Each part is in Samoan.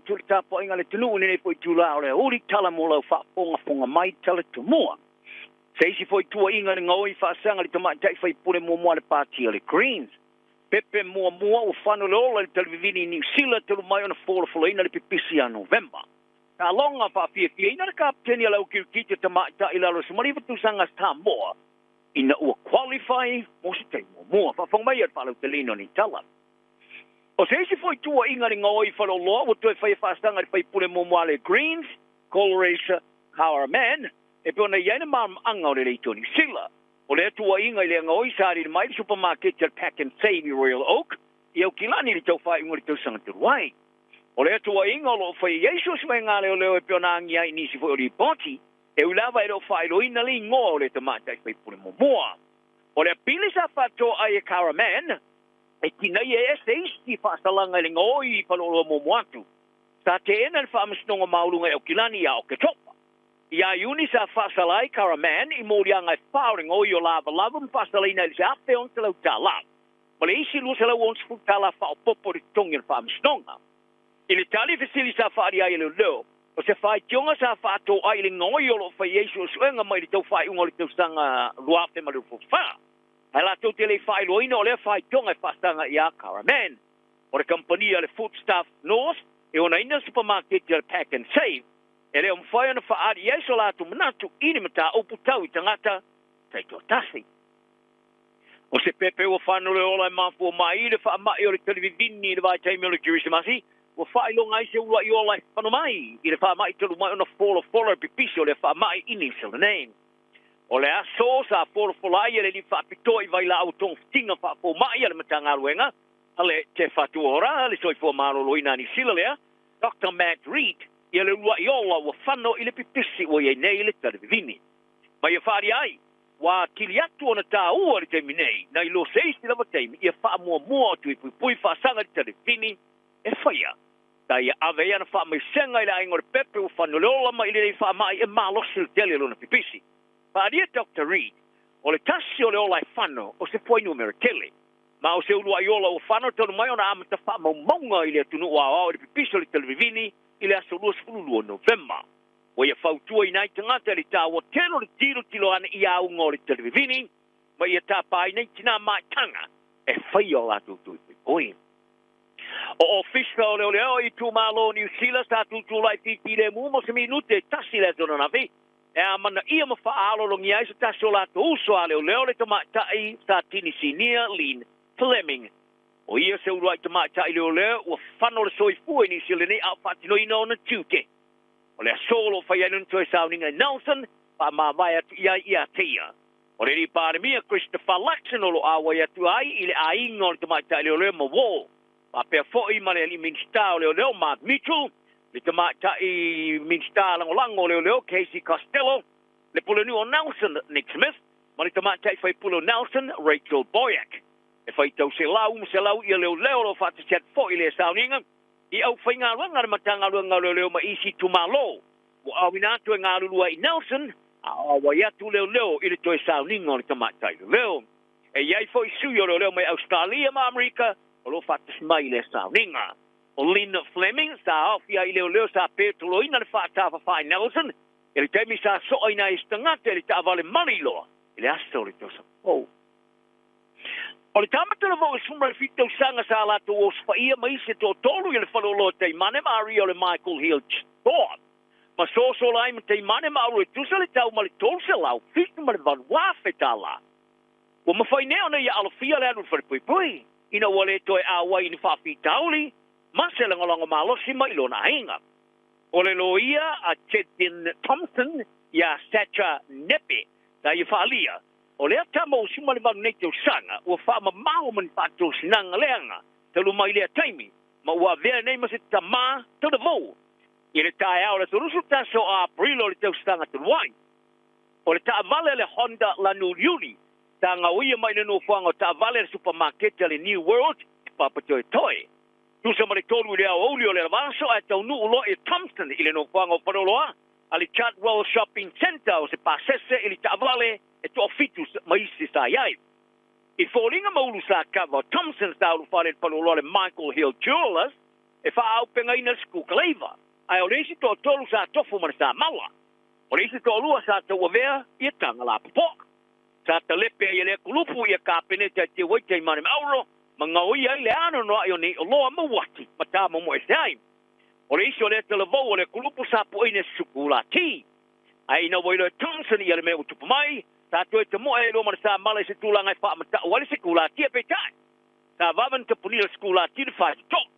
atu i le tapuaiga a le atunuu i lenei foi itulā o le aoauli, tala mo lau faafogafoga mai, tala tumua. Se isi foi tuuaiga i le gaoi faasaga i le tamaitai faipule muamua a le Pati a le Greens. Pepe muamua ua fano le ola i le talivivini i Niu Sila talu mai ona folafolaina le pipisi ia Novema. Taaloga faafiafiaina le kapeteni a le au kirikiti tamaitai i lalo o le 19 tausaga a Samoa ina ua qualify mo se taimi muamua. Faafofoga mai i le faalauteleina o nei tala. O se isi foi tuuaiga i le gaoi faleoloa ua toe faia faasaga i le faipule muamua a le Greens, Golriz Ghahraman, e pei ona i ai le malamalamaaga o le Leitio Niu Sila. O lea tuuaiga i le gaoi sa alili mai i le supamaketi a le Pack and Save i Royal Oak i Aukilani i le tau faaiuga o le tausaga talu ai. O lea tuuaiga o lo o faia i ai suesuega a leoleo e pei ona agia ai i nisi foi o lipoti, e ui lava e le o faailoaina le igoa o le tamaitai faipule muamua. O le apili sa faatoa ai e Ghahraman e tinaia e ese isi faasalaga i le gaoi i faleoloa muamua atu, sa teena e le Faamasinoga Maualuga i Aukilani ia Oketopa. Ia Iuni sa faasala ai Ghahraman i moliaga e fa o le gaoi o lavalava ma faasalaina i le $1,600 ma le isi $260 faaopoopo i le totogi o le faamasinoga. I le tali fesili sa faaalia ai e leoleo, o se faitioga sa faatoai i le gaoi o lo o fai ai suesuega mai le tau faaiuga o le tausaga 2024. Ae latou te le i faailoaina o lea faitioga e faasaga iā Ghahraman. O le kamupani a le Foodstuff North e onaina le supamaketi a le Pack and Save, e le o mafai ona faaali i ai so latou manatu i ni mataupu tau i tagata taitoatasi. O se pepe ua fano le ola e mafua mai i le faamai o le talivivini i le vaitaimi o le Kerisimasi, ua faailoga ai se uluai ola e fano mai i le faamai talu mai ona folafola le pipisi o lea faamai i Niu Sila nei. O le aso sa folafola ai e le alii faapitoa i vailaau togafitiga faafomai a le Matagaluega a le Te Whatu Ora, le Soifua Maloloina a Niu Sila lea, Dr Matt Reid, ia le uluai ola ua fano i le pipisi ua i ai nei le talivivini. Ma ia faaalia ai, ua atili atu ona tāua i le taimi nei, nai lo se isi lava taimi, ia faamuamua o tui puipui faasaga i le talivivini e faia. Sa ia ave ai ana faamaisega i le aiga o le pepe ua fano le ola mai i lenei faamai e malosi le tele lona pipisi. Faaalia Doctor Reid, o le tasi o le ola e fano o se fuainumera tele. Ma o se uluai ola ua fano talu mai ona amata faamaumauga i le atunuu aoao i le pipisi o le talivivini i le aso 22 Novema. Ua ia fautuaina ai tagata i le taua tele o le tilotilo ane i auga o le talivivini ma ia tapaina i tinā maitaga e faia o latou tui poipoi. O Ofisa o Leoleo i itumalo o Niu Sila sa tutulai fifilemu mo se minute e tasi i le aso ananafi e amanaia ma faaalologia ai se tasi o latou uso a leoleo le tamaitai sa tini sinia Lynn Fleming. O ia se uluai tamaitai leoleo ua fano le soifua i Niu Sila nei a o faatinoina ona tiute. O le aso o lo o fai ai lona toe sauniga i Nelson, faamavae atu i ai ia te ia. O le alii Palemia Christopher Luxon o lo o auai atu ai i le aiga o le tamaitai leoleo ma Wall, faapea foi ma le alii Minisita o Leoleo Mark Mitchell, le tamaitai Minisita Lagolago o Leoleo Casey Costello, le Pulenuu o Nelson Nick Smith ma le tamaitai faipule o Nelson Rachel Boyack. E faitau selau ma selau ia leoleo o lo o faatasi atu foi i lea sauniga i aufaigaluega a le Matagaluega o Leoleo ma isi itumalo ua auina atu e galulue ai i Nelson, a o auai atu leoleo i le toe sauniga o le tamaitai leoleo. E i ai foi sui o leoleo mai Ausetalia ma Amerika o lo o faatasi mai i lea sauniga. O Lynn Fleming sa aofia i leoleo sa petoloina le faatafafā i Nelson i le taimi sa soaina ai se tagata i le taavale maliloa i le aso o le tausaga fou. O le tama talavou e 17 tausaga sa latou osofaia ma isi e toatolu i le faleoloa Taimane ma Aria o le Michael Hill Store ma sosola ai ma Taimane ma auro e tusa le tau ma le $378,000. Ua mafai nei ona ia alofia le alu i le falepuipui ina ua le toe auai i ni faafitauli ma se lagolago malosi mai lona aiga. O le loia a Jedin Thompson iā Sacha Nepe sa ia faalia, o lea tama ua 18 nei tausaga ua faamamao ma ni faatosinaga leaga talu mai lea taimi ma ua avea nei ma se tamā talavou i le taeao o le aso 21 o Aperila o le tausaga talu ai. O le taavale a le Honda Lanuliuli sa gaoia mai le nofoaga o taavale a le supamaketi a le New World i Papatoetoe. Tusa ma le 3 i le aoauli o le vaaso ae taunuu loa i Thompson i le nofoaga o Faleoloa a le Chartwell Shopping Centre o se pasese i le taavale e toafitu ma isi sa i ai. I foliga ma ulu sa kava o Thompson sa ulufale i le faleoloa le Michael Hill Jewellers. e faaaupegaina le sekukalaiva, ae o le isi toatolu sa tofu ma le samala. O le isi toalua sa tauavea ia taga lapopoa. Sa talepe ai e lea kulupu ia Kapeneta e teu ai taimane ma auro, ma gaoia ai le anoanoai o nei oloa ma uati ma tamomoese ai. O le isi o lea talavou o le kulupu sa pueina e se sukulati. Ae ina ua iloa e Thompson ia le mea ua tupu mai, sa toe tamoe ai loa ma le samala i se tulaga e faamatau ai le sekulati, ae peitai, sa vave ona tapunia le sekulati le faitotoa.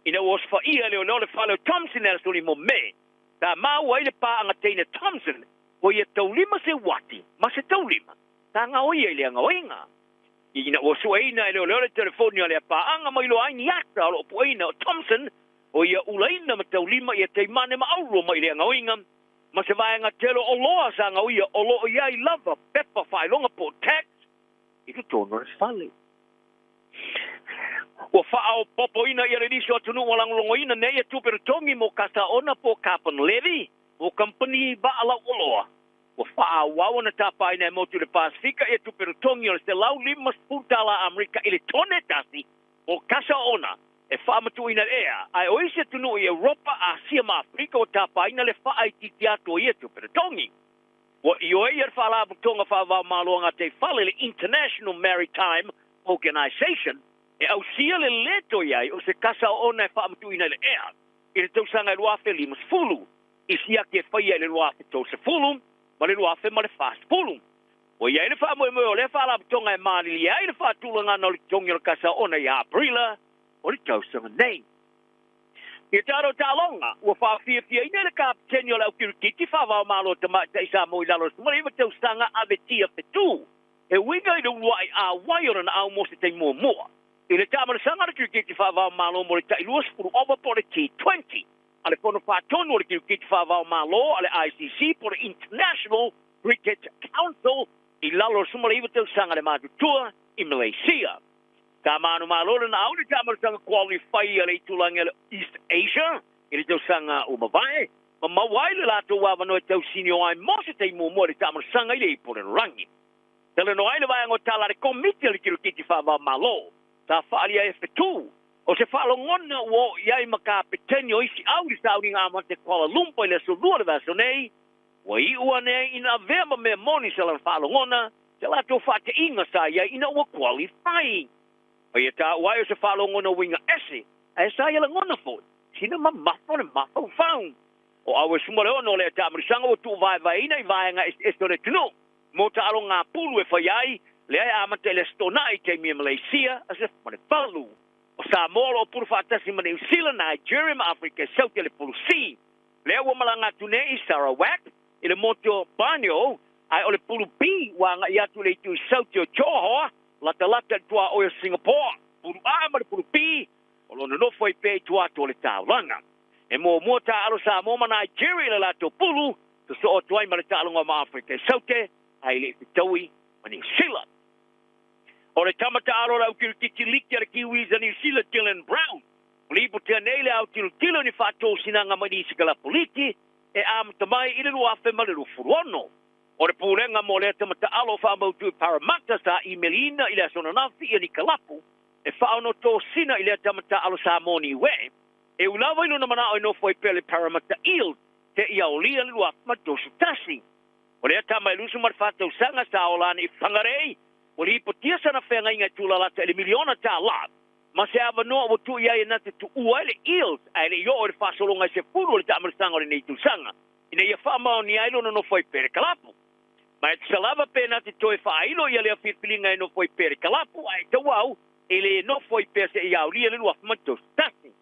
Ina ua osofaia e leoleo le fale o Thompson e aso 5 o Me, sa maua ai le paaga teine a Thompson ua ia taulima se uati ma se taulima sa gaoia i lea gaoiga. Ina ua sueina e leoleo le telefoni a lea paaga ma iloa ai ni ata o lo o pueina o Thompson o ia ulaina ma taulima ia teimane ma auro mai lea gaoiga ma se vaega tele o oloa sa gaoia o lo o i ai lava pepa faailoga po o tax i totonu o le fale. Ua faaopoopoina ia le nisi o atunuu ua lagolagoina nei ia tupe totogi mo kasaona po o carbon levy mo kamupani vaa lauoloa. Ua faaauau ona tapaina e motu i le Pasefika ia tupe totogi o le $150 tala Amerika i le tone e tasi mo kasaona e faamatuuina i le ea, ae o isi atunuu i Europa, Asia ma Aferika ua tapaina le faaitiitia atu o ia tupe totogi. Ua ioe ia le Faalapotopotoga Faava-o-Malo a Gataifale, le International Maritime Organization, e ausia le lē toe ai o se kasa oona e faamatuuina i le ea i le tausaga e 2050, i siaki e faia i le 2030 ma le 2040. Ua i ai le faamoemoe o lea Faalapotopotoga e malilie ai le faatulagaga o le totogi o le kasa oona ia Aperila o le tausaga nei. Ia tatou taaloga, ua faafiafiaina e le Kapeteni o le au kirikiti faava-o-Malo tamaitai Samoa i lalo o le 19 tausaga a Vetia Fetu e uiga i le uluai auai o lana au mo se taimi muamua i le taamalasaga a le kirikiti faava-o-Malo mo le tai 20 ova po o le T20 a le Fono Faatonu o le Kirikiti Faava-o-Malo a le ICC po o le International Cricket Council i lalo o le 19 tausaga le matutua i Malaysia. Sa manumalo lana au i le taamalasaga qualify a le itulagi a le East Asia i le tausaga ua mavae, ma maua ai le latou avanoa e tausinio ai mo se taimi muamua i le taamalasaga i le ipu o le lalolagi. Talanoa ai le vaega o tala a le Komiti a le Kirikiti Faava-o-Malo, sa faaalia ai e fetu, o se faalogona ua oo i ai ma kapeteni o isi au i le sauniga amata i Kuala Lumpur i le aso Lua o le vaiaso nei, ua iu ane ai ina avea ma mea moni sa lana faalogona Te latou faateʻiga sa i ai ina ua qualify. Paia taua ai o se faalogona uiga ese, ae sa ia lagona foi sina mamafa o le mafaufau. O Auesuma le ono o lea taamilisaga ua tuuvaevaeina i vaega eseese o le atunuu mo taaloga pulu e fai ai, lea e amata i le Aso Toonai i taimi e Malaysia, Aso 18. O Samoa o lo o pulu faatasi ma Niu Sila, Nigeria ma Afrika e Saute le Pulu C. Lea ua malaga atu nei i Sarawak i le motu o Borneo, ae o le pulu B ua agai atu i le itu i Saute o Johor, latalata i le tuaoi o Singapore. Pulu A ma le pulu B o lo o nonofo ai pea i tua atu o le taulaga. E muamua taaalo Samoa ma Nigeria i le latou pulu, sosoo atu ai ma le taaloga ma Afrika i Saute, ae le i fetaui ma Niu Sila. O le tama taaalo o le au kirikiti liki a le Kiwis a Niu Sila, Dylan Brown, ua lipotia nei le autilotilo i ni faatosinaga mai nisi kalapu liki e amata mai i le 2026. O le pulega mo lea tama taalo o faamautu i Parramatta sa imeliina i le aso ananafi ia ni kalapu e faaonotosina i lea tama taalo Samoa Niue e ui lava i lona manao e nofo ai pea le Parramatta Eels seia olia le 2031. O lea tama e 24 tausaga sa ola ane i Whangarei ua lipotia sana feagaiga e tulalata i le miliona tala ma se avanoa ua tuu i ai e na te tuua ai le Eels ae le i oo i le faasologa i se pulu o le taamalasaga o lenei tausaga ina ia faamaonia ai lona nofo ai pea i le kalapu. Ma e tusa lava pe na te toe faailo ia lea filifiliga e nofo ai pea i le kalapu ae tauau e le nofo ai pea seia aolia le 2031.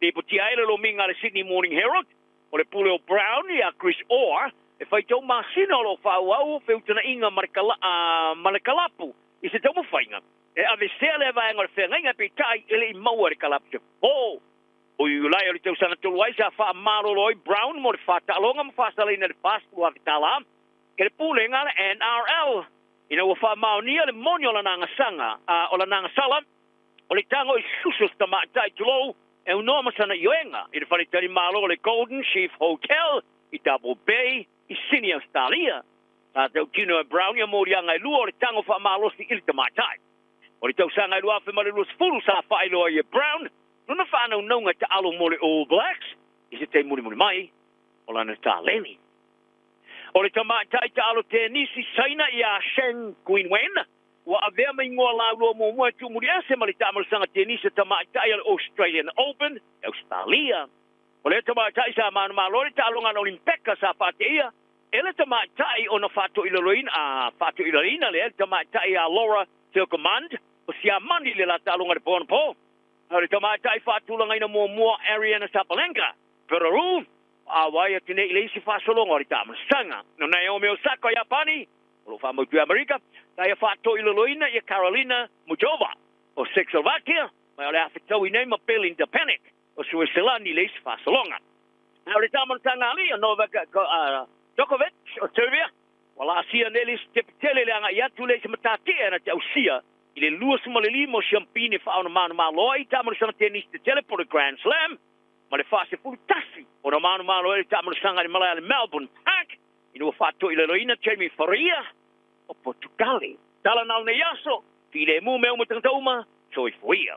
Lipotia ai le lomiga a le Sydney Morning Herald o le pule o Brown ia Chris Orr e faitau masina o lo o faaauau feutanaʻiga ma le kalapu i se taumafaiga e avesea lea vaega o le feagaiga peitai e le i maua e le kalapu se fofo. O Iulai o le tausaga talu ai sa faamalolo ai Brown mo le faataaloga ma faasalaina i le $40,000 e le pulega a le NRL ina ua faamaonia le moni o lana agasaga o lana agasala o le tago i susu o se tamaitai tulou e aunoa ma sana ioega i le faletalimalo o le Golden Sheaf Hotel i Double Bay i Sydney, Ausetalia. Sa tautino e Brown ia moliaga e lua o le tago faamalosi i le tamaitai. O le tausaga e 2020 sa faailoa ai e Brown Lona faanaunauga e taalo mo le All Blacks i se taimi mulimuli mai o lana taleni. O le tamaitai taalo tenisi Saina ia Sheng Qinwen ua avea ma igoa laulua muamua e tuumuliese ma le taamalosaga tenisi a tamaitai a le Australian Open i Ausetalia. O lea tamaitai sa manumalo i le taaloga a le Olimpeka sa faateia e le tamaitai ona faatoilaloina a faatoilaloina lea le tamaitai ia Laura Siegemund o Siamani i le la taaloga i le po anapo. O le tamaitai faatulagaina muamua Aryna Sabalenka, Peru, ua auai atu nei i le isi faasologa o le taamalosaga. O Naomi Osaka o Iapani, o lo o faamautu i Amerika, sa ia faatoilaloina ia Karolina Muchova o Czechoslovakia, ma o le a fetaui nei ma Belinda Panic o Sueselani i le isi faasologa. A o le taamalosaga alii o Novak Djokovic o Serbia, ua laasia nei le isi sitepu tele i le agai atu le isi matatia na te ausia i le 25 o siampine faaonamanumalo ai i taamalosaga tenisi tetele po o le Grand Slam, ma le 41 ona manumalo ai le taamalosaga i le malae a le Melbourne Park ina ua faatoilaloina Jamie Faria o Potukale. Tala na o lenei aso, filemu mea uma tagata uma, soifua ia.